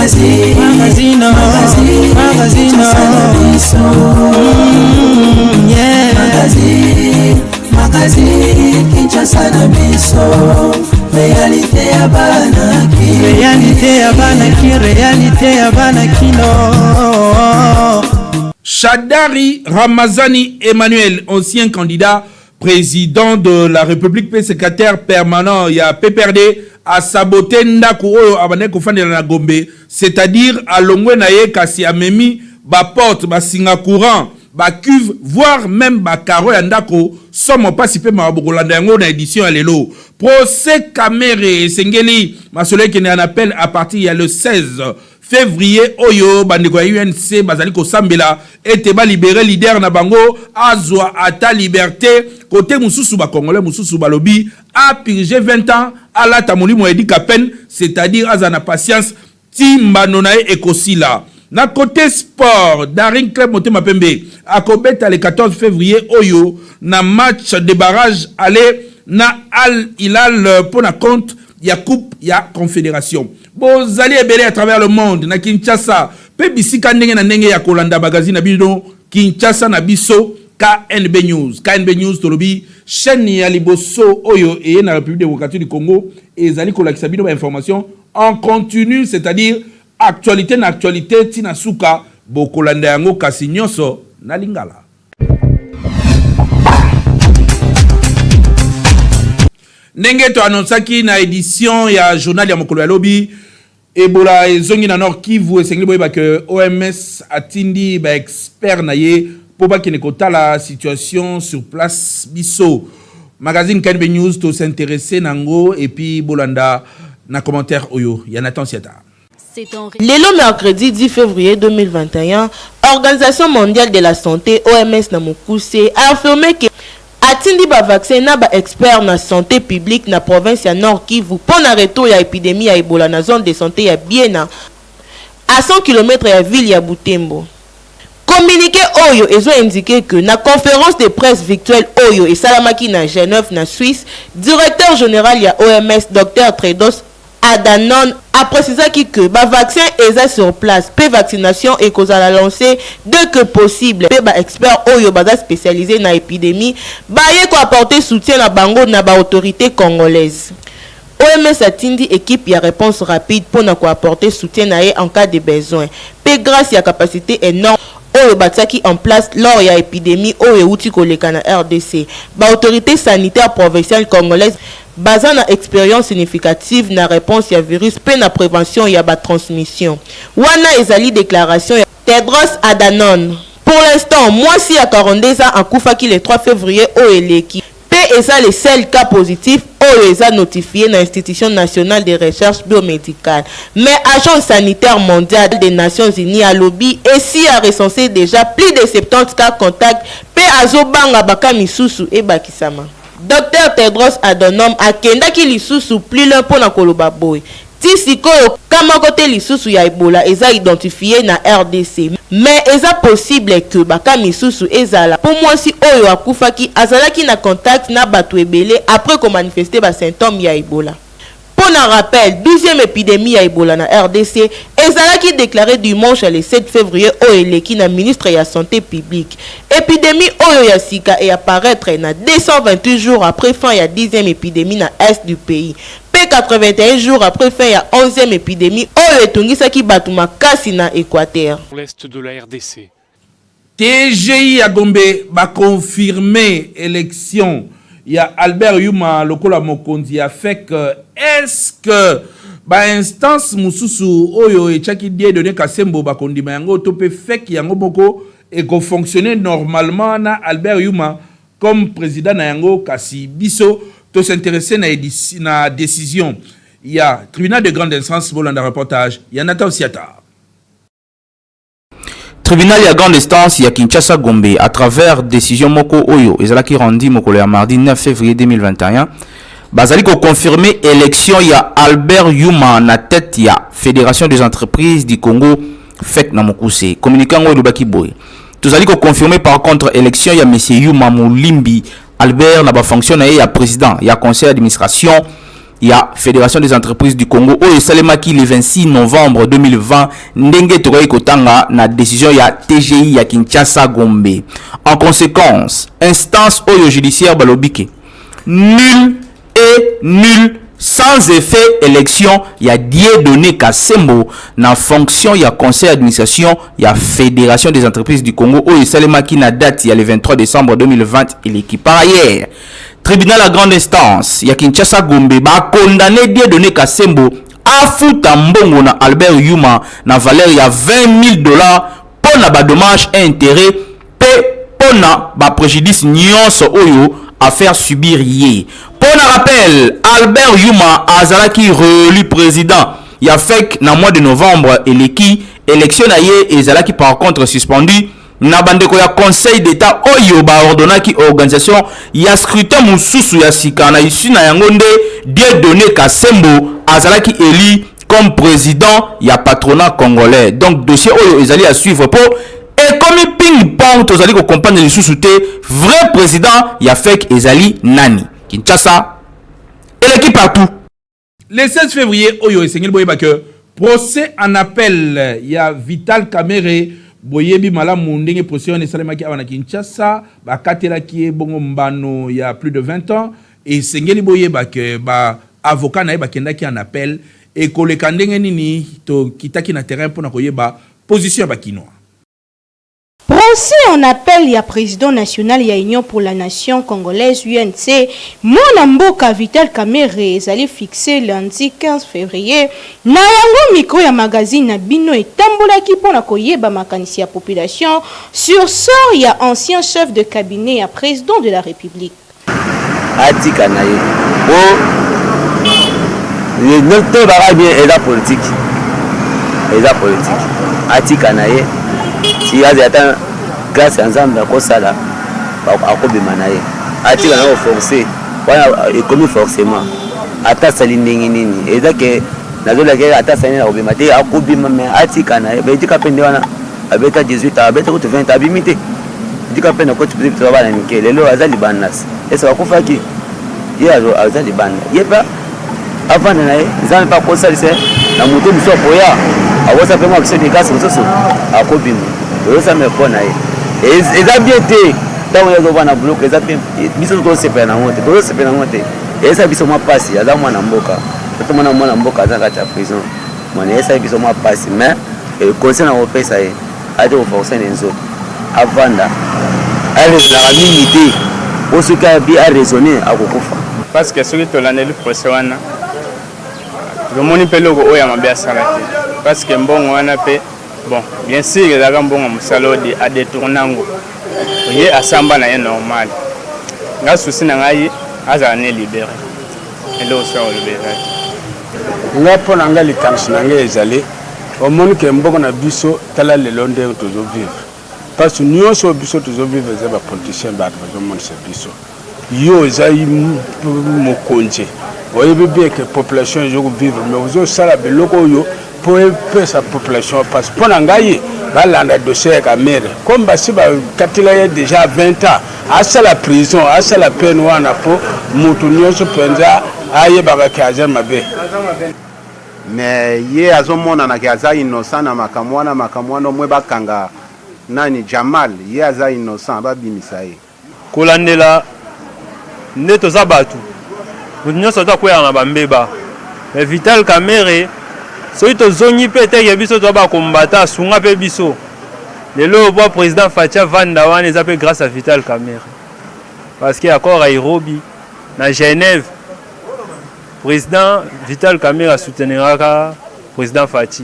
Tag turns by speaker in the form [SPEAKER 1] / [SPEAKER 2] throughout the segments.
[SPEAKER 1] Magazine, magazine, magazine, magazine, yeah. Magazine, magazine, Kinshasa na biso, réalité ya bana ki, réalité ya bana ki, réalité ya bana kino.
[SPEAKER 2] Shadary Ramazani Emmanuel, ancien candidat président de la République mpe secrétaire permanent ya PPRD, asabote ndako oyo abandaki kofandela na Gombe, c'est-à-dire alongwe na ye kasi amemi baporte, basinga courant, bacuve, voire même bacarreaux ya ndako. Somo, mpasi mpe mawa. Bokolanda yango na édition ya lelo. Procès Kamerhe, esengeli masolo ekende en appel à partir ya le 16 février oyo. Bandeko ya UNC bazali kosambela ete balibérer leader na bango, azwa ata liberté. Kote mosusu, bakongolais mosusu balobi apurge 20 ans, alata molimo ya Eddy Kapend, c'est-à-dire aza na patience ti mbano na ye ekosila. Na côté sport, Daring Club Motema Pembe akobeta le 14 février oyo na match de barrage aller na Al Hilal mpo na compte ya Coupe ya Confédération. Bozali ebele à travers le monde, na Kinshasa mpe bisika ndenge na ndenge ya kolanda magazine na bino Kinshasa na biso, KNB News. KNB News, tolobi chaîne ya liboso oyo eye na République démocratique du Congo ezali kolakisa bino bainformation en continu, c'est-à-dire actualité na actualité ntina suka. Bokolanda yango kasi nyonso na lingala. Ndenge toannonsaki na édition ya journal ya mokolo ya lobi, Ebola ezongi na Nord Kivu. Esengeli boyeba ke OMS atindi baexpert na ye mpo bakende kotala situation sur place. Biso magazine KNB News tos'intéresse nango et puis bolanda na commentaire oyo ya Nathan Siata.
[SPEAKER 3] Lelo mercredi 10 février 2021, Organisation mondiale de la santé, OMS na mokuse, a affirmé que atindi bavaccin na baexpert na santé publique na province ya Nord Kivu mpo na retour ya épidémie ya Ebola na zone de santé ya Biena, à 100 km ya ville ya Butembo. Communiqué oyo ezoindiquer que na conférence de presse virtuelle oyo esalamaki na Genève, na Suisse, directeur général ya OMS, Dr Tedros Adhanom, aprécisaki que bavaccin eza sur place mpe vaccination ekozala lancé dès que possible, mpe baexpert oyo baza spécialisé na épidémie baye koapporter soutien na bango na baautorité congolaise. OMS atindi équipe ya réponse rapide mpona koapporter soutien na ye en cas de besoin, mpe grâce ya capacité énorme oyo batiaki en place lors ya épidémie oyo euti koleka na RDC, baautorité sanitaire provinciale congolaise baza na expérience significative na réponse ya virus mpe na prévention ya batransmission. Wana ezali déclaration ya Tedros Adhanom. Pour l'instant, mwasi ya 42 ans akufaki le 3 février oyo eleki, mpe eza le seul cas positif oyo eza notifié na Institution nationale de recherche biomédicale. Mais Agence sanitaire mondiale des Nations unies alobi esi a recensé déjà plus de 70 cas contact mpe azobanga bacas misusu ebakisama. Dr Tedros Adhanom akendaki lisusu plus loin mpona koloba boye: ti sikoyo, cas moko te lisusu ya Ebola eza identifié na RDC, mais eza possible ke bacas misusu ezala, mpo mwasi oyo akufaki azalaki na contact na bato ebele après komanifester basymptôme ya Ebola. Mpo na rappel, 12e épidémie ya Ebola na RDC ezalaki déclaré dimanche le 7 février oyo eleki na ministre ya Santé publique. Épidémie oyo ya sika eapparaître na 228 jours après fin ya 10e épidémie na est du pays, mpe 81 jours après fin ya 11e épidémie oyo etungisaki bato makasi na Équateur.
[SPEAKER 4] L'est de la RDC.
[SPEAKER 2] TGI ya Gombe baconfirme élection ya Albert Yuma lokola mokonzi ya FEC. Est-ce que bainstance mosusu oyo etiaki Dieudonné Kasembo bakondima yango, to mpe FEC yango moko ekofonctionne normalement na Albert Yuma comme président na yango? Kasi biso tos'intéresse na décision ya tribunal de grande instance. Bolanda reportage ya Nathan Siata.
[SPEAKER 5] Tribunal ya grande instance ya Kinshasa Gombe, à travers décision moko oyo ezalaki rendu mokolo ya mardi 9 février 2021, bazali koconfirme élection ya Albert Yuma na tête ya Fédération des entreprises du Congo, FEC na mokuse. Communiqué yango elobaki boye: tozali koconfirme par contre élection ya monsieur Yuma Molimbi Albert na bafonction na ye ya président ya conseil d'administration ya Fédération des entreprises du Congo oyo esalemaki le 26 novembre 2020, ndenge tokoki kotanga na décision ya TGI ya Kinshasa Gombe. En conséquence, instance oyo judiciaire balobi ke nul et nul sans effet élection ya Dieudonné Kasembo na fonction ya conseil d'administration ya Fédération des entreprises du Congo oyo esalemaki na date ya le 23 décembre 2020 eleki. Par ailleurs, tribunal à grande instance ya Kinshasa Gombe bakondamné Dieudonné Kasembo afuta mbongo na Albert Yuma na valeur ya 20 000 $ mpo na badommage et intérêt mpe mpo na bapréjudice nyonso oyo afaire subir ye. Mpo na rappel, Albert Yuma azalaki réélu président ya FEC na mois de novembre eleki. Élection na ye ezalaki par contre suspendu na bandeko ya Conseil d'État oyo baordonnaki organisation ya scrutin mosusu ya sika. Na issue na yango nde Dieudonné Kasembo azalaki élu comme président ya patronat congolais. Donc dossier oyo ezali à suivre mpo ekomi ping pong, tozali kocomprendre lisusu te vrai président ya FEC ezali nani. Kinshasa eleki partout.
[SPEAKER 2] Le 16 février oyo, esengeli boyeba ke procès en appel ya Vital Kamerhe, boyebi malamu ndenge procès wana esalemaki awa na Kinshasa, bakatelaki ye bongo mbano ya plus de 20 ans. Esengeli boyeba ke baavocat na ye bakendaki en appel. Ekoleka ndenge nini? Tokitaki na terrain mpona koyeba position ya bakinois.
[SPEAKER 4] Procès en appel ya président national ya Union pour la nation congolaise, UNC, mwana mboka Vital Kamerhe, ezali fixé lundi 15 février. Na yango, micro ya magazine na bino etambolaki mpona koyeba makanisi ya population sur sort ya ancien chef de cabinet ya président de la République.
[SPEAKER 6] Atika na ye po tolobaka bien, eza politique, eza politique. Atika na ye ti azala ata grâce ya Nzambe, akosala, akobima na ye. Atika na koforce wana, ekomi forcément. Ata asali ndenge nini, eza ke nazolaki, ata asali nini, akobima te, akobima. Mais atika na ye, etika mpe nde wana abeta 18, abeta kutu 20, abimi te. Etika mpe na koti biso bana mike. Lelo aza libanda, ese akufaki, ye aza libanda, ye mpe avanda na ye. Nzambe mpe akosalisa na moto mosusu, akoya akosa mpe mwa action de grâce mosusu, akobima. Oyosama mpo na ye eza bien te. Ntango ye azovanda boloko, eza bien, biso tozosepela nango te, tozosepela nango te. Eyesala biso mwa mpasi. Aza mwana mboka, tomona mwana mboka aza na kati ya prison mwana, eyesali biso mwa mpasi. Mais conseil na kopesa ye, ate koforce na nzoto, avanda, araisonnaka mingi te, po soki abi araisonne, akokufa.
[SPEAKER 7] Parce que soki tolandeli procès wana, tomoni mpe eloko oyo ya mabe asala te, parce que mbongo wana mpe, bon, bien sûr ezalaka mbongo mosala oyo adétourne yango, ye asamba na ye normal. Nga souci na ngai, azala ne libéré. Eloko so oloba eza te.
[SPEAKER 8] Nga, mpo na ngai, likanisi na ngai ezali, omoni ke mboka na biso, tala lelo ndenge tozovivre, mpasi nyonso oyo biso tozovivre eza bapoliticien. Bato bazomonisa biso, yo eza mokonzi, oyebi bien ke population ezokovivre, mais ozosala biloko oyo mpo epesa population mpasi. Mpo na ngai, balanda dossier ya Kamerhe comme basi bakatela ye déjà 20 ans, asala prison, asala peine wana, mpo moto nyonso mpenza ayebaka ke aza mabe.
[SPEAKER 9] Mais ye azomonana ke aza innocent na makambo wana. Makambo wana omwe bakanga nani, Jamal, ye aza innocent, babimisa ye.
[SPEAKER 7] Kolandela nde toza bato, moto nyonso aza kweyaka na bambeba. Mais Vital Kamerhe, soki tozongi mpe eteke biso toza bakombata, asunga mpe biso. Lelo bwa président Fatshi avanda wana, eza mpe grâce à Vital Kamerhe, parce que accord Nairobi na Genève, président Vital Kamerhe asouteniraka président Fatshi.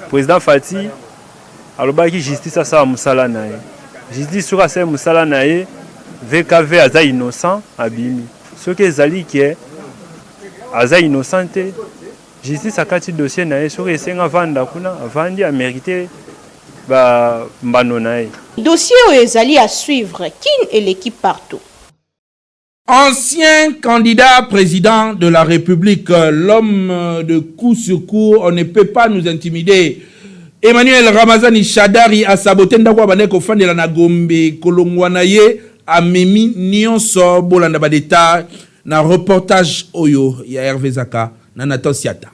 [SPEAKER 7] Président Fatshi alobaki justice asala mosala na ye. Justice soki asali mosala na ye, VKV aza innocent, abimi. Soki ezali ke aza innocent te, justice akati dossier na ye. Soki esenga avanda kuna, avandi, amérite bambano na ye.
[SPEAKER 4] Dossier oyo ezali à suivre. Kin eleki partout.
[SPEAKER 2] Ancien candidat président de la République, l'homme de coup sur coup, on ne peut pas nous intimider. Emmanuel Ramazani Shadari a saboté ndako abandaki kofandela na Gombe. Kolongwa na ye, amemi nyonso. Bolanda badétail. na reportage oyo ya Herve Zaka na Nathan Siata.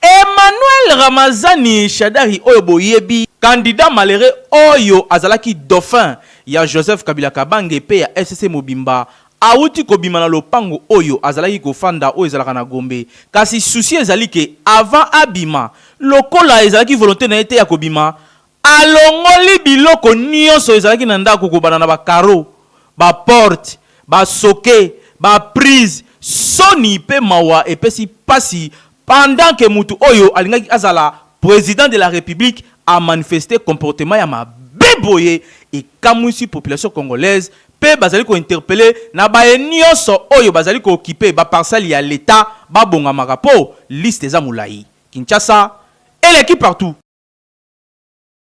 [SPEAKER 5] Emmanuel Ramazani Shadary oyo boyebi, candidat malheureux oyo azalaki dauphin ya Joseph Kabila Kabange mpe ya FCC mobimba, awuti kobima na lopango oyo azalaki kofanda oyo ezalaka na Gombe. Kasi souci ezali que avant abima, lokola ezalaki volonte na ye te ya kobima, Alongoli biloko nionso ezalaki na ndako kobanda na ba carreaux, ba portes, ba sockets, ba prises, soni pe mawa epesi pasi pendant que mutu oyo alingaki azala president de la republique a manifester comportement ya mabe boye ekamwisi population congolaise pe bazali ko interpeller na baye nionso oyo bazali ko occuper ba parcelles ya l'etat babongamaka po liste eza mulayi. Kinshasa eleki partout.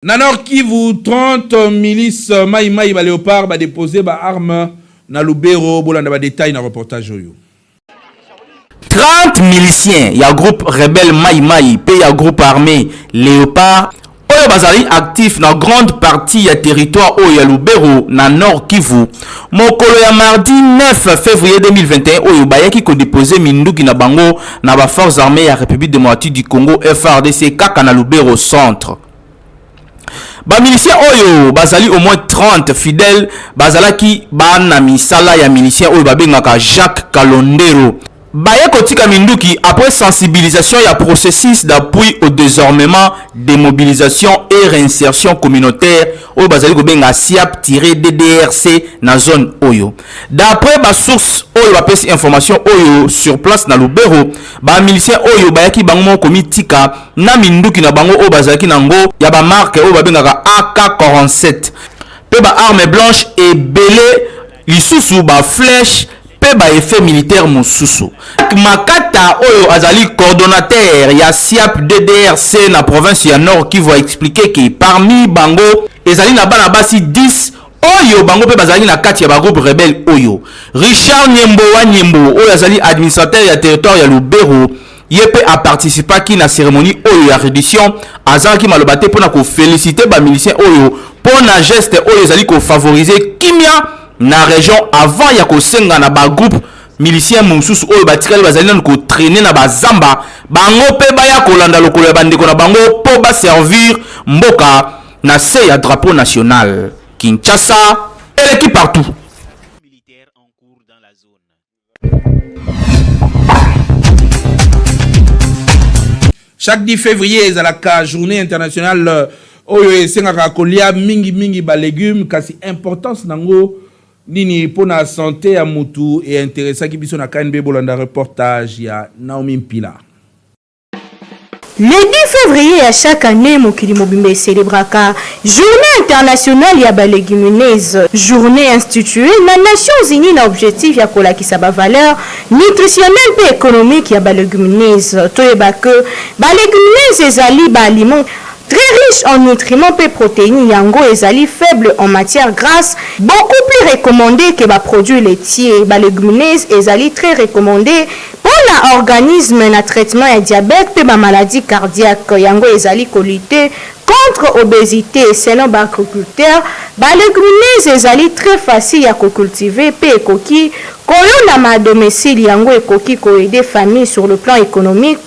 [SPEAKER 2] Na Nord Kivu, 30 milices Maï Maï ba Leopards ba deposer ba armes na Lubero. Bolanda ba details na reportage oyo.
[SPEAKER 5] 30 miliciens ya groupe rebelle Maï Maï pe ya groupe armé Leopard oyo bazali actif na grande partie ya territoire oyo ya Lubero na Nord Kivu, mokolo ya mardi 9 février 2021 oyo bayaki ko deposer minduki na bango na ba forces armées ya République démocratique du Congo FARDC kaka na Lubero centre. Ba miliciens oyo bazali au moins 30 fidèles bazalaki bana misala ya milicien oyo babengaka Jacques Kalondero. Baye kotika minduki après sensibilisation ya processus d'appui au désarmement, démobilisation et réinsertion communautaire oyo bazali kobenga SIAP-DDRC na zone oyo. D'après ba sources oyo bapesi information oyo sur place na Lubero, ba miliciens oyo bayaki bango moko komitika na minduki na bango oyo bazalaki na ngo ya ba marque oyo babengaka AK-47 pe ba armes blanches ebele, lisusu ba flèches pe ba effets militaires mosusu. Makata oyo azali coordonnateur ya SIAP DDRC na province ya Nord Kivu a expliquer que parmi bango ezali na bana basi 10 oyo bango pe bazalaki na kati ya ba groupes rebelles oyo. Richard Nyembo wa Nyembo oyo azali administrateur ya territoire ya Lubero ye pe a participaki na ceremonie oyo ya reddition, azangaki maloba te pona ko feliciter ba miliciens oyo pona geste oyo ezali ko favoriser kimia na region avant ya kosenga na ba groupes miliciens mosusu oyo batikali bazali nanu ko trainer na ba zamba bango pe baya kolanda lokolo ya bandeko na bango po ba servir mboka na se ya drapeau national. Kinshasa eleki partout.
[SPEAKER 2] Chaque 10 février ezalaka journée internationale euh, oyo esengaka kolia mingi mingi ba légumes, kasi importance nango nini mpo na santé ya mutu e interessaki biso na KNB. Bolanda reportage ya Naomi Mpila.
[SPEAKER 4] Le 10 février ya chaque année, mokili mobimba ecelebraka Journée internationale ya ba legumineuses, journée instituee na Nations Unies na objectif ya kolakisa ba valeurs nutritionnelles mpe economiques ya ba legumineuses. Toyeba que ba legumineuses ezali ba aliments très riches en nutriments mpe proteines, yango ezali faible en matières grasses, beaucoup plus recommandé que ba produits laitiers. Ba legumineuses ezali très recommandé Mpo na organisme na traitement ya diabète mpe ba maladies cardiaques, yango ezali ko lutter contre obesite. Selon ba agriculteurs, ba legumineuses ezali très facile ya ko cultiver mpe ekoki kolonama à domicile, yango ekoki ko aider famille sur le plan economique.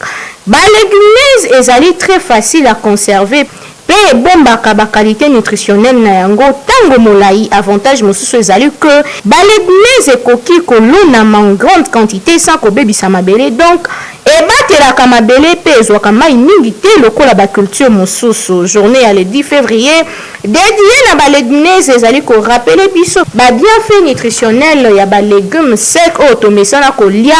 [SPEAKER 4] Ba legumineuses ezali très facile à conserver Mpe ebombaka ba qualites nutritionnelles na yango tango molayi. Avantage mosusu ezali que ba legumes ekoki kolonama en grande quantite sans kobebisa mabele, donc ebatelaka mabele mpe ezwaka mayi mingi te lokola ba cultures mosusu. Journee ya le 10 fevrier dedie na ba legumes ezali ko rappeler biso ba bienfaits nutritionnels ya ba legumes secs oyo tomesana kolia,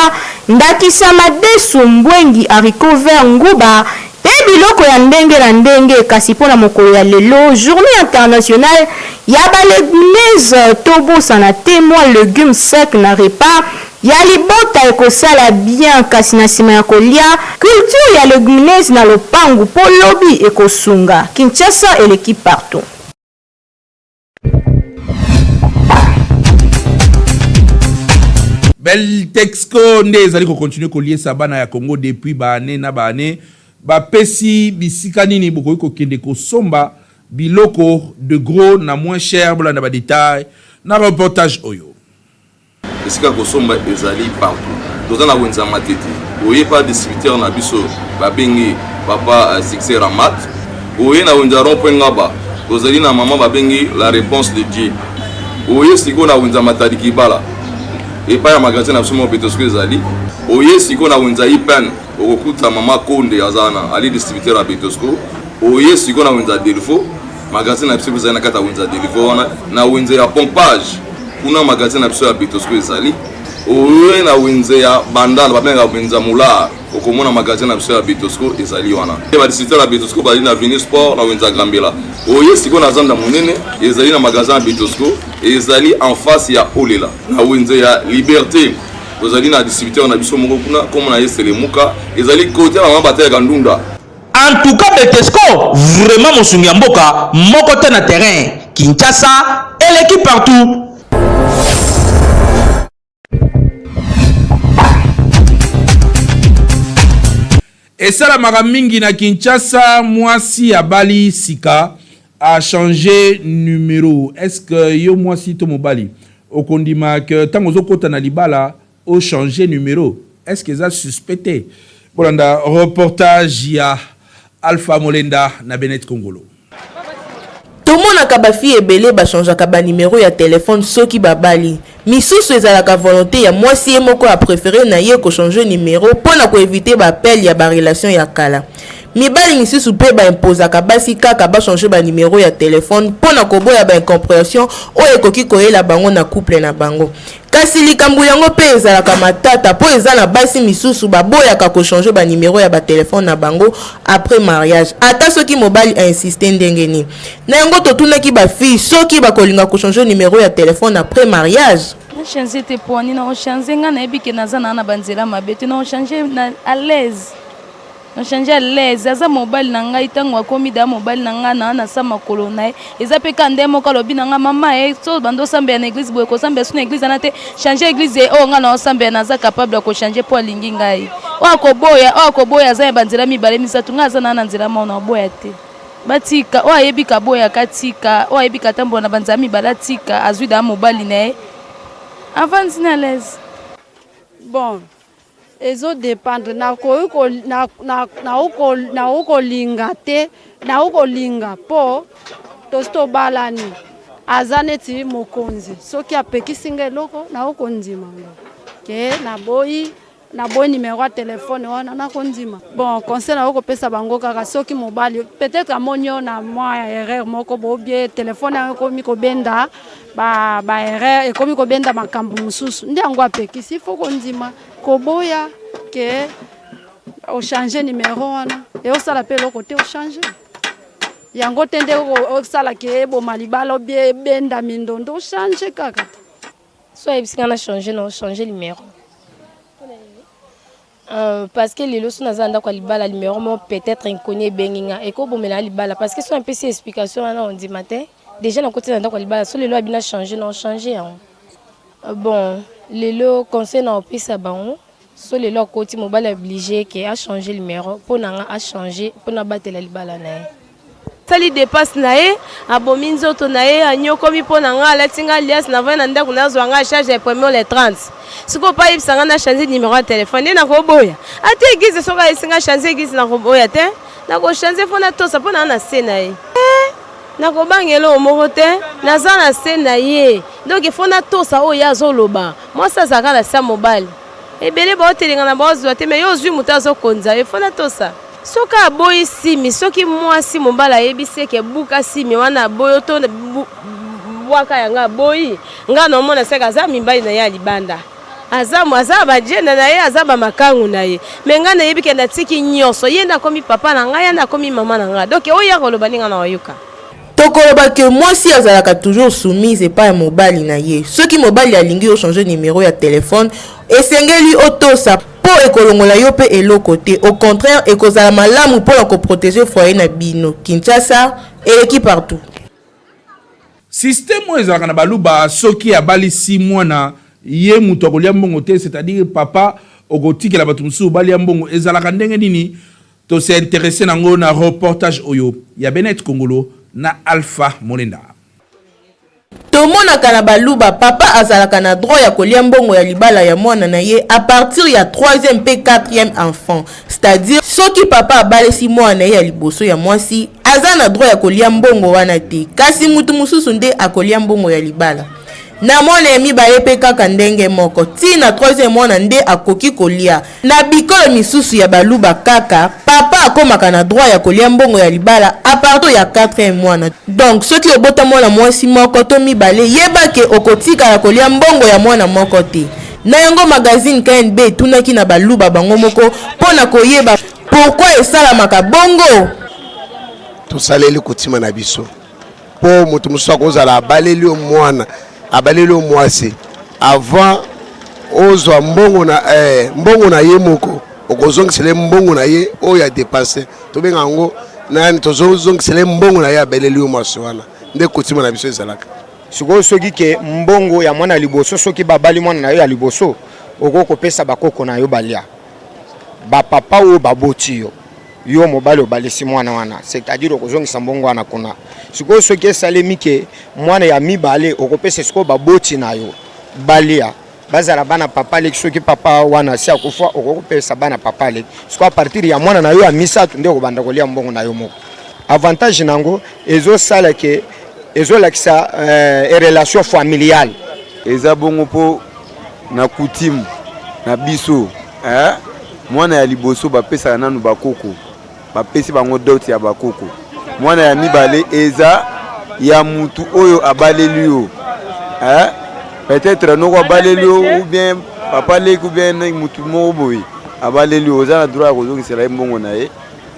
[SPEAKER 4] ndakisa madesu, mbwengi, haricots verts, nguba, Mpe biloko ya ndenge na ndenge, kasi mpo na mokolo ya lelo, Journee internationale ya ba legumineuses, tobosana te mwa legumes sec na repas ya libota ekosala bien, kasi na sima ya kolia, culture ya legumineuses na lopangu mpo lobi ekosunga. Kinshasa eleki partout.
[SPEAKER 2] Beltexco nde ezali ko continuer koliesa bana ya Congo depuis ba annees na ba annees. Bapesi bisika nini bokoki kokende kosomba biloko de gros na moins cher. Bolanda ba details na reportage oyo.
[SPEAKER 10] Esika kosomba ezali partout. Toza na wenze ya Matete. Oye pa distributeur na biso babengi papa Succès Ramat. Oye na wenze ya rond point Ngaba. Tozali na mama babengi la réponse de Dieu. Oye sikoyo na wenze ya Matadi Kibala. Epai ya magasin na biso moko Betosco ezali. Oye sikoyo na wenze ya IPN. Okokuta mama Konde aza wana, ali distributeur ya Betosco. Oye sikoyo na wenze ya Delvaux. Magasin na biso ezali na kati ya wenze ya Delvaux wana, na wenze ya pompage kuna magasin na biso ya Betosco ezali. Oye na wenze ya Bandal babengaka wenze ya Moulard, okomona magasin na biso ya Betosco ezali wana. Ba distributeur ya Betosco bazali na Avenue Sport na wenze ya Gambela. Oye sikoyo na zanda monene ezali na magasin ya Betosco ezali en face ya Olela na wenze ya Liberté. Tozali na distributeur na biso moko kuna, kombo na ye Selemuka, ezali kote ya mama bateyaka ndunda.
[SPEAKER 5] En tout cas Betesco vraiment mosungi ya mboka moko te na terrain Kinshasa eleki partout.
[SPEAKER 2] Esalamaka mingi na Kinshasa mwasi abali sika a changer numero est ce que yo mwasi to mobali okondima que tango ozokota na libala o changer numero est ce que eza suspect te? Bolanda reportage ya Alpha Molenda na Benet Kongolo.
[SPEAKER 3] Tomonaka ba filles ebele ba changeaka ba numero ya telephone soki babali. Misusu ezalaka volonte ya mwasi ye moko a preferer na ye ko changer numero mpo na ko eviter ba appels ya ba relations ya kala. Mibali misusu mpe ba imposaka basi kaka ba changer ba numero ya telephone mpo na koboya ba incomprehensions oyo ekoki koyela bango na couple na bango. Kasi likambo yango mpe ezalaka matata mpo eza na basi misusu baboyaka ko changer ba numero ya ba telephone na bango après mariage ata soki mobali a insister ndenge nini. Na yango totunaki ba filles soki bakolinga ko changer numero ya telephone après mariage.
[SPEAKER 11] Na changer te pua nini nako changer nga nayebi ke naza na na ba nzela mabe te nako changer na à l'aise. Na change à l'aise aza mobali na ngai tango akomi da mobali na ngai na na sa makolo na ye eza pe ka nde moko alobi na ngai mama e so bando osambela na eglise boye kosambela su na eglise wana te change eglise oyo oh, ngai na osambela naza capable ya kochange mpo alingi ngai oyo akoboya oyo akoboya aza ya banzela mibale misato ngai aza na na nzela moko na oboya te batika oyo ayebi kaboyaka atika oyo ayebi katambola na banzela mibale atika azwi da mobali na ye avandi na l'aise
[SPEAKER 12] bon Ezo dependre nakoki nakoki kolinga te nakoki kolinga po tosi tobalani aza neti mokonzi soki apekisi nga eloko nakoki kondima ngo ke naboyi naboyi numero ya telefone wana nakondima bon conseil nakoki kopesa bango kaka soki mobali peut-être amoni yo na mwa erreur moko bobie telefone yango ekomi kobenda ba, ba erreur ekomi kobenda makambo mosusu nde yango apekisi fo kondima koboya ke ochange numero wana eosala mpe eloko te ochange yango te nde osala ke eboma libala obie ebenda mindondo ochange kaka te
[SPEAKER 13] so ayebisi nga na change na ochange numero Euh, parce que lelo so naza na ndako ya libala numero moko peut-être inconnu ebengi nga ekobomela libala parce que so napesi explication wana ondima te déjà nakoti na ndako ya libala so lelo abina change na ochange yango euh, bon lelo conseil na opesa bango so lelo akoti mobali oblige ke achange numero mpo na nga achange mpo nabatela libala na ye
[SPEAKER 14] Asali depense na ye, abomi nzoto na ye, anyokomi mpo na nga, alati nga lias, navandi na ndako nazwa nga charge ya premier le 30. Sikoyo mpo ayebisa nga na changer numero ya telefone, nde nakoboya? Ata eglise soki ayebisi nga changer eglise nakoboya te, nako changer mpo natosa mpo naa na se na ye. Eh, nakobanga eloko moko te, naza na se na ye, donc il faut natosa oyo ye azoloba. Mwasi azalaka na se ya mobali. Ebele baotelengana baozwa te, mais yo ozwi moto azokonza yo, il faut natosa. Soki aboyi simi soki mwasi mobali ayebisi ye ke buka simi wana aboyi to bwaka yango aboyi nga na omona seke aza mibali na ye ya libanda aza aza ba jenda na ye aza ba makangu na ye me nga nayebi ke natiki nyonso ye nde akomi papa na ngai ye nde akomi mama na ngai donc oyo ye akoloba nde nga na oyoka.
[SPEAKER 3] Tokoloba que mwasi azalaka toujours soumise epai ya mobali na ye. Soki mobali alingi o changer numero ya telephone, esengeli otosa po ekolongola yo pe eloko te, au contraire ekozala malamu pona ko proteger foyer na bino. Kinshasa eleki partout.
[SPEAKER 2] Système oyo ezalaka na baluba soki abalisi mwana ye mutu akolia mbongo te c'est à dire papa okotikela batu mosusu balia mbongo ezalaka ndenge nini To s'interesser na ngo na reportage oyo ya Benet Kongolo na Alpha Molenda.
[SPEAKER 3] Tomonaka na baluba papa azalaka na droit ya kolia mbongo ya libala ya mwana na ye à partir ya troisième mpe quatrième enfant. C'est-à-dire soki papa abalesi mwana na ye ya liboso ya mwasi aza na droit ya kolia mbongo wana te kasi mutu mosusu nde akolia mbongo ya libala. Na mwana ya mibale mpe kaka ndenge moko tii na troisième mwana nde akoki kolia. Na bikolo misusu ya baluba kaka papa akomaka na droit ya kolia mbongo ya libala à partir ya quatrième mwana. Donc soki obota mwana mwasi moko to mibale yeba ke okotikala kolia mbongo ya mwana moko te. Na yango magazine KNB etunaki na baluba bango moko mpo na koyeba pourquoi esalamaka bongo.
[SPEAKER 15] Tosaleli kotima na biso mpo moto mosusu akozala abaleli yo mwana abaleli yo mwasi avant ozwa mbongo na, eh, mbongo na ye moko okozongisela ye mbongo na ye oyo adepense tobenga yango nani tozozongisela ye mbongo na ye abaleli yo mwasi wana nde kotima na biso ezalaka
[SPEAKER 16] Sikoyo soki ke mbongo ya mwana ya liboso soki babali mwana na yo ya liboso okoki kopesa bakoko na yo balia bapapa oyo baboti yo yo mobali obalisi mwana wana c'est-à-dire okozongisa mbongo wana kuna sikoyo soki esalemi ke mwana ya mibale okopesa sikoyo baboti na yo balia bazala bana papa leki soki papa wana asi akufa okoki kopesa bana papa leki sikoyo a partir ya mwana na yo ya misato nde okobanda kolia mbongo na yo moko avantage na yango ezosala ke ezolakisa eh, relation familiale
[SPEAKER 17] eza bongo mpo na coutume na biso eh? mwana ya liboso bapesaka nanu bakoko bapesi bango dot ya bakoko mwana ya mibale eza ya mutu oyo abaleli yo eh? peut-être noko abaleli yo ou bien papa leki ou bien mutu moko boye abaleli yo oza na droit ya kozongisela ye mbongo na ye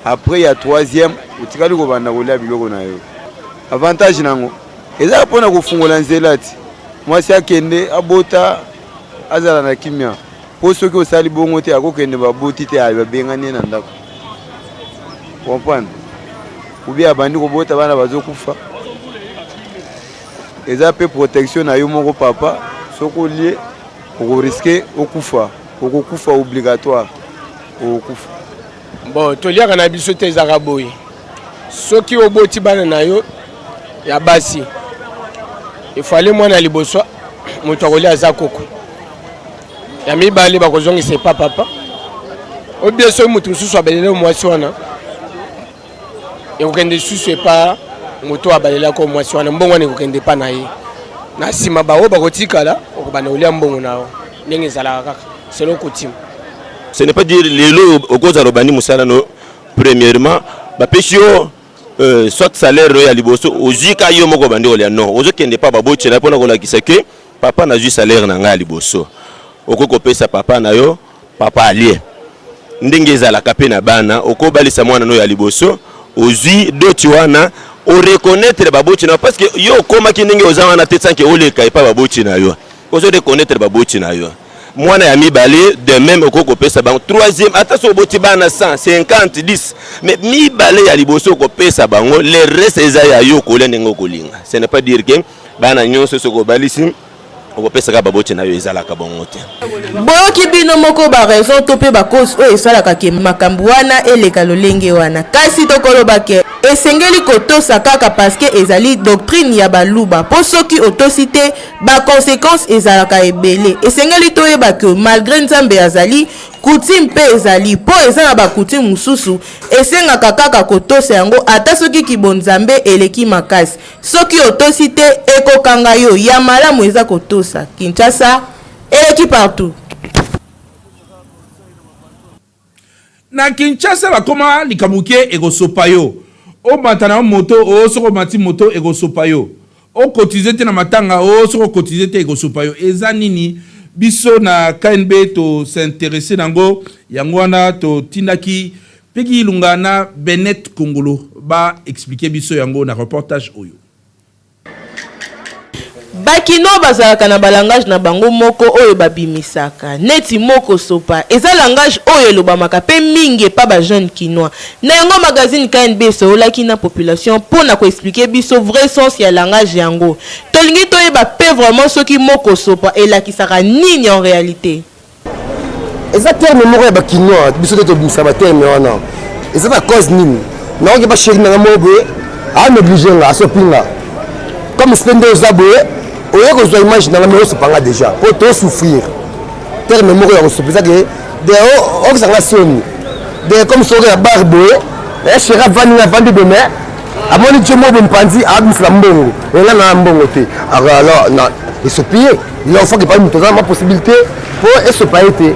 [SPEAKER 17] après ya troisième otikali kobanda kolia biloko na yo avantage nango eza mpona kofungola nzela ti mwasi akende abota azala na kimia Po soki osali bongo te akokende baboti te babengani ye na ndako comprendre ou bien abandi kobota bana bazokufa eza pe protection na yo moko papa soki olie okoriske okufa okokufa obligatoire okokufa
[SPEAKER 18] Bon, toliaka na biso te ezaka boye. Soki oboti bana na yo ya basi, ifale mwana ya liboso moto akolia aza koko, ya mibale bakozongisa epa papa, obie soki moto mosusu abaleli mwasi wana ekokende lisusu epa moto abalelako mwasi wana, mbongo wana ekokende epa na ye. Na nsima baoyo bakotikala okobanda kolia mbongo na yo ndenge ezalaka kaka selon coutume.
[SPEAKER 19] Ce n'est pas dire lelo okozala obandi mosala no premièrement bapesi yo euh, soit salaire no ya liboso ozwi ka yo moko obandi kolia non ozokende pa baboti na yo mpona kolakisa ke papa nazwi salaire na ngai ya liboso okoki kopesa papa na yo papa alie ndenge ezalaka mpe na bana okobalisa mwana no ya liboso ozwi doti wana oreconnaitre baboti na yo parce que yo okomaki ndenge oza wana te sanke oleka epa baboti na yo ozo reconnaitre baboti na yo mwana ya mibale de même okoki kopesa bango troisième ata soki oboti bana 100 50 10 mais mibale ya liboso okopesa bango le reste eza ya yo kolia ndenge okolinga ce n'est pas dire que bana nyonso soki obalisi okopesaka baboti na yo ezalaka bongo te
[SPEAKER 3] Boyoki bino moko ba raison to pe ba cause oyo esalaka ke makambu wana eleka lolenge wana. Kasi tokoloba ke esengeli kotosa kaka parce que ezali doctrine ya baluba po soki otosi te ba consequences ezalaka ebele. Esengeli toyeba ke malgre Nzambe azali, coutume pe ezali po eza na ba coutume mosusu esengaka kaka kotosa yango ata soki kibonzambe eleki makasi. Soki otosi te ekokanga yo. Ya malamu eza kotosa. Kinshasa eleki partout.
[SPEAKER 2] Na Kinshasa bakoma likambo moke ekosopa yo. Omata na yo moto oo soki omati moto ekosopa yo. O cotiser te na matanga oo soki o cotiser te ekosopa yo. Eza nini? Biso na KNB to s'interesser na yango, yango wana totindaki Peggy Ilunga na Bennett Kongolo ba expliquer biso yango na reportage oyo.
[SPEAKER 3] Ba kinois bazalaka na ba langage na bango moko oyo ba bimisaka. Neti mot kosopa eza langage oyo elobamaka pe mingi epa ba jeunes kinois. Na yango magazine KNB esololaki na population po na ko expliquer biso vrai sens ya langage yango. Tolingi toyeba pe vraiment soki mot kosopa elakisaka nini en realite.
[SPEAKER 20] Eza terme moko ya ba kinois, biso te tobimisa ba terme wana. Eza na cause nini? Nakoki ba chéri na nga moko boye, a néglige nga, asopi nga. Comme spe nde oza boye oye kozwa image nanga mais osopa nga déjà po to souffrir terme moko ya kosopa eza ke de okisa nga soni de comme soki ya bar boye eh, chéri avandi nga avandi boye mais amoni tie moko boye mpanzi abimisela mbongo ela na mbongo te alors na esopi ye il faut que epai moto aza na ma possibilité po esopa ye te.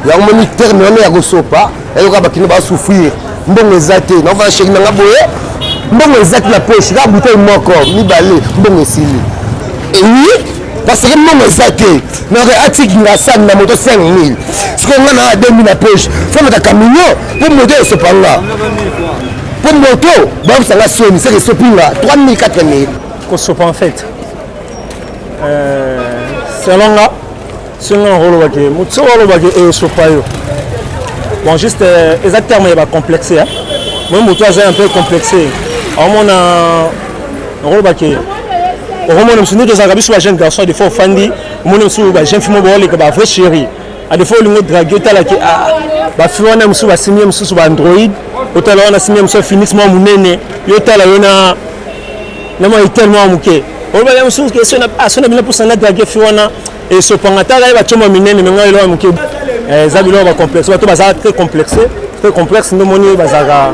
[SPEAKER 20] Yango moni terme wana ya kosopa eyoka bakino ba souffrir mbongo eza te naofana sheri na nga boye mbongo eza te na poche kaka bouteille moko mibale mbongo esili oui parce que mbongo eza te nake atiki nga sani na moto 5000 sikoyo nga na 2000 na poche fomata camion mpo moto esopa nga mpo moto bayebisa nga soni seke esopi nga 3000 4000
[SPEAKER 21] kosopa en fait euh, selon nga Soki nga nakoloba ke moto soki aloba ke esopa yo bon juste euh, eza terme ya bacomplexe moi moto aza un peu complexe aomona nakoloba ke okomona mosusu nde tozalaka biso bajeune garçon des fois ofandi omoni mosusu bajeune fille moko baoleka ba vrai chérie a des fois olingi odrague otala ke ah, bafi wana mosusu basimbi ye mosusu baandroid otala wana asimbi ye mosusu phoenix mwa monene yo otala yo na na mwa itel mwa moke oloba ya mosusu ke so na bino mposa na drage fi wana esopanga tala ye bacomba minene me ngai eloko ya moke eh, eza biloko ba complexe bato baza très complexe très complexe nde omoni bazalaka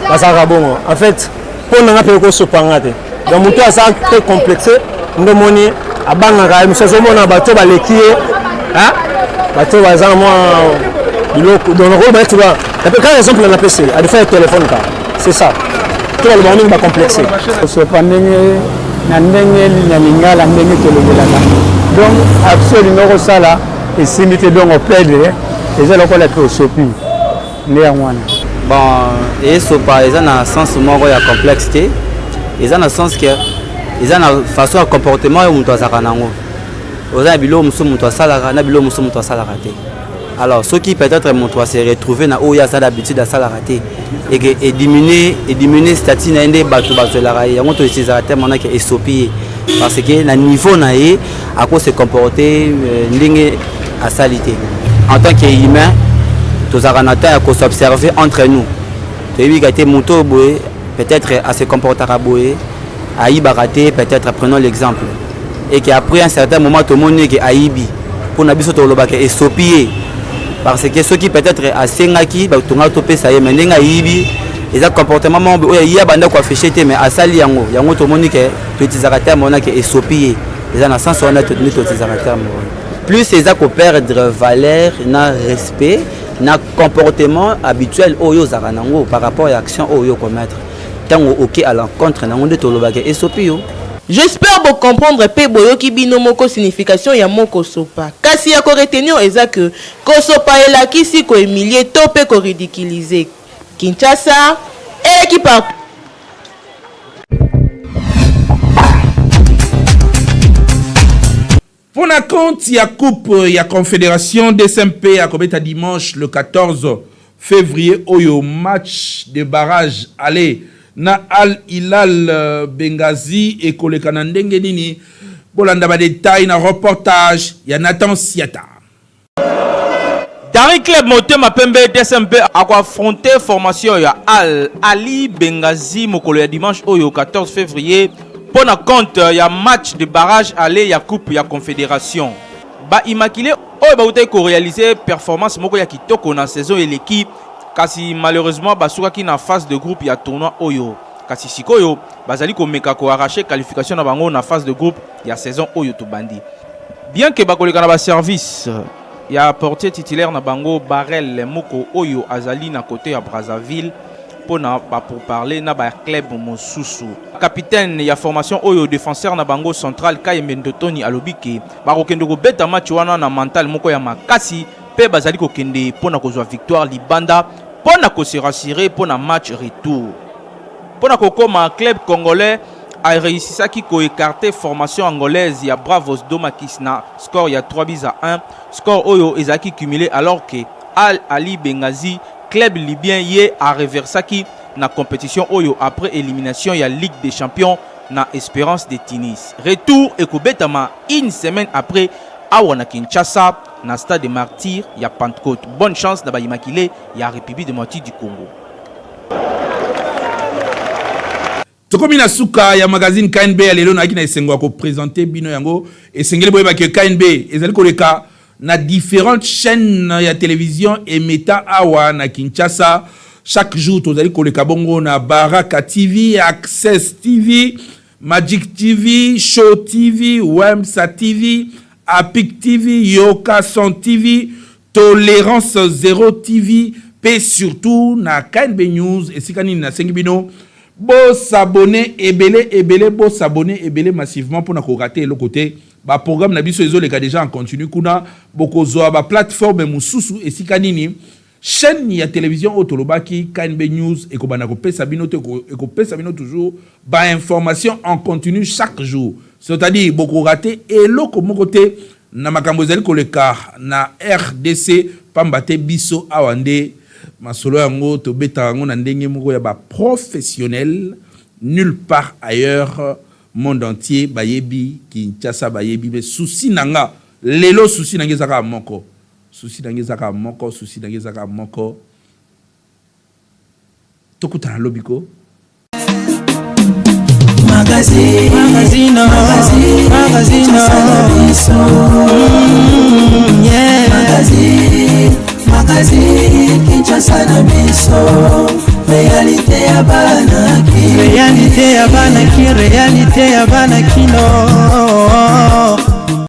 [SPEAKER 21] bazalaka bongo en fait mpo na nga mpe ekosopanga te donc moto aza très complexe nde omoni abangaka ye mosu azomona bato baleki ye bato baza na mwa biloko donc nakoloba neti ba kaka exemple napesi adefa ya telefone kaka c'est ça to balobaka mingi bacomplexe
[SPEAKER 22] kosopa ndenge na ndenge na lingala ndenge tolobelaka donc action olingi kosala esimbi te donc operdre eza lokola ke osopi nde yango wana
[SPEAKER 6] bon esopa eza na sens moko ya complexe te eza na sens ke eza na façon ya comportement oyo moto azalaka nango oza na biloko mosusu moto asalaka na biloko mosusu moto asalaka te alors soki peut-être moto ase retrouver na oyo aza d'habitude asalaka te eke ediminue ediminue statut na ye nde bato bazwelaka ye yango toutilisaka terme wana ke esopi ye parce que na niveau na ye ako se comporter euh, ndenge asali te en tant que humain tozalaka na temps ya kos'observer entre nous toyebi ka te moto oyo boye peut-être ase comportaka boye ayibaka te peut-être prenons l'exemple et que après un certain moment tomoni eke ayibi mpo na biso tolobaka esopi ye parce que soki peut-être asengaki tonga topesa ye mais ndenge ayibi eza comportement moko oyo ye abanda koaffiche te mais asali yango yango tomoni ke toutilisaka terme wana ke esopi ye eza na sens wana nde toutilisaka terme wana plus eza koperdre valeur na respect na comportement habituel oyo ozalaka nango par rapport ya action oyo okomettre ntango oke à l'encontre nango nde tolobaka esopi yo.
[SPEAKER 3] J'espère bo comprendre pe boyoki bino moko signification ya mot kosopa. Kasi ya ko retenir eza que kosopa elakisi ko humilier to pe ko ridiculiser. Kinshasa eleki partout.
[SPEAKER 2] Mpo na compte ya Coupe ya Confederation, DCMP akobeta dimanche le 14 fevrier oyo match de barrage aller na Al Hilal Benghazi ekoleka na ndenge nini? Bolanda ba details na reportage ya Nathan Siata.
[SPEAKER 5] Daring Club Motema Pembe DSMP ako affronter formation ya Al Ahly Benghazi mokolo ya dimanche oyo 14 février mpo na compte ya match de barrage aller ya coupe ya confederation. Ba Immaculés oyo bautaki ko realiser performance moko ya kitoko na saison eleki kasi malheureusement basukaki na phase de groupe ya tournoi oyo kasi sikoyo bazali komeka ko arracher qualification na bango na phase de groupe ya saison oyo tobandi. Bien que bakoleka na ba services ya portier titulaire na bango Barel Moko oyo azali na cote ya Brazzaville mpo na ba pourparlers na ba clubs mosusu. Capitaine ya formation oyo defenseur na bango central Kayembe Ndotoni alobi que bakokende kobeta match wana na mental moko ya makasi mpe bazali kokende mpo na kozwa victoire libanda mpo na ko se rassurer mpo na match retour. Mpo na kokoma club congolais a reussisaki ko ecarter formation angolaise ya Bravos do Maquis na score ya 3 buts à 1, score oyo ezalaki cumule alors que Al Ahly Benghazi, club libyen ye a reversaki na competition oyo après elimination ya Ligue des champions na Esperance de Tunis. Retour ekobetama une semaine après awa na Kinshasa na stade des Martyrs ya Pentecote. Bonne chance na ba Immacules ya Republique democratique du Congo.
[SPEAKER 2] Tokomi na suka ya magazine KNB ya lelo. Nayaki na esengo ya kopresente bino yango. Esengeli boyeba ke KNB ezali koleka na différentes chaînes ya télévision emeta awa na Kinshasa. Chaque jour tozali koleka bongo na Baraka TV, Access TV, Magic TV, Show TV, Wemsa TV, Apic TV, Yoka Son TV, Tolérance Zero TV pe surtout na KNB News. Esika nini nasengi bino bosabone ebele ebele, bosabone ebele massivement mpona korater eloko te. Baprogramme na biso ezoleka déjà en continu kuna. Bokozwa baplateforme mosusu esika nini chaîne ya télévision oyo tolobaki KNB News ekobanda kopesa bino te, ekopesa bino toujours bainformation en continu chaque jour, c'est-à-dire bokorater eloko moko te na makambo ezali koleka na RDC, pamba te biso awa nde masolo yango tobetaka yango na ndenge moko ya baprofessionnel. Nulle part ailleurs, monde entier bayebi Kinshasa, bayebi. Mais souci na nga lelo, souci na nga eza kaka moko, souci na nga eza kaka moko, souci na nga eza kaka moko. Tokutana lobi ko.
[SPEAKER 1] Magazine, magazine, magazine, magazine, yeah. Magazine, magazine, Kinshasa na biso, réalité ya bana ki, réalité ya bana ki, réalité ya bana kino.